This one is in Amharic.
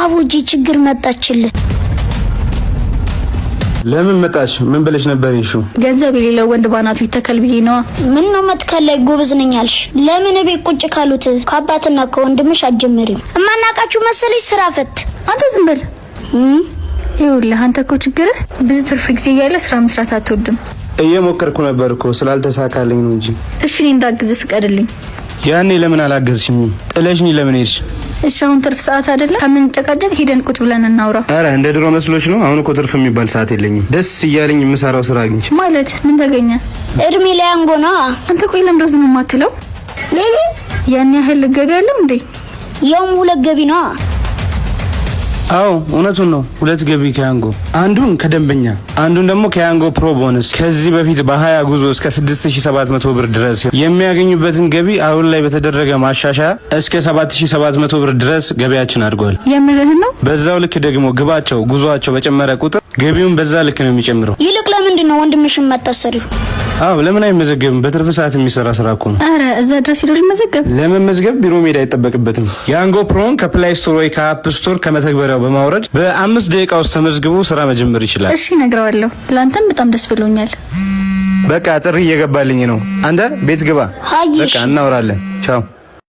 አቡጂ ችግር መጣችልህ። ለምን መጣሽ? ምን ብለሽ ነበር? ይሹ ገንዘብ የሌለው ወንድ ባናቱ ይተከል ብዬ ነዋ። ምን ነው መትከል ላይ ጎበዝ ነኝ አልሽ? ለምን እቤት ቁጭ ካሉት ከአባትና ከወንድምሽ አትጀምሪም? እማናቃችሁ መሰለሽ ስራ ፈት። አንተ ዝም በል። ይኸውልህ አንተ እኮ ችግርህ ብዙ ትርፍ ጊዜ እያለ ስራ መስራት አትወድም። እየሞከርኩ ነበር እኮ፣ ስላልተሳካልኝ ነው እንጂ። እሺ እኔ እንዳግዝህ ፍቀድልኝ። ያኔ ለምን አላገዝሽኝም? ጥለሽኝ ለምን ሄድሽ? እሺ አሁን ትርፍ ሰዓት አይደለም? ከምንጨቃጨቅ ሄደን ቁጭ ብለን እናውራ። አረ እንደ ድሮ መስሎሽ ነው? አሁን እኮ ትርፍ የሚባል ሰዓት የለኝም። ደስ እያለኝ የምሰራው ስራ አግኝቼ። ማለት ምን ተገኘ? እድሜ ለያንጎ ነዋ። አንተ ቆይ ለምንድነው ዝም የማትለው? ምን? ያን ያህል ገቢ አለው እንዴ? ያውም ሁለት ገቢ ነዋ። አዎ እውነቱን ነው። ሁለት ገቢ ከያንጎ፣ አንዱን ከደንበኛ አንዱን ደግሞ ከያንጎ ፕሮ ቦነስ። ከዚህ በፊት በ20 ጉዞ እስከ 6700 ብር ድረስ የሚያገኙበትን ገቢ አሁን ላይ በተደረገ ማሻሻያ እስከ 7700 ብር ድረስ ገቢያችን አድጓል። የምርህን ነው? በዛው ልክ ደግሞ ግባቸው ጉዞአቸው በጨመረ ቁጥር ገቢውን በዛ ልክ ነው የሚጨምረው። ይልቅ ለምንድን ነው ወንድምሽን የማታሰሪው? አዎ ለምን አይመዘገብም? በትርፍ ሰዓት የሚሰራ ስራ እኮ ነው። አረ እዛ ድረስ ሄዶ ሊመዘገብ? ለመመዝገብ ቢሮ መሄድ አይጠበቅበትም። ያንጎ ፕሮን ከ Play Store ወይ ከ App Store ከመተግበሪያው በማውረድ በ5 ደቂቃ ውስጥ ተመዝግቦ ስራ መጀመር ይችላል። እሺ እነግረዋለሁ። ለአንተም በጣም ደስ ብሎኛል። በቃ ጥሪ እየገባልኝ ነው። አንተ ቤት ግባ። ሀይሽ። በቃ እናወራለን። ቻው።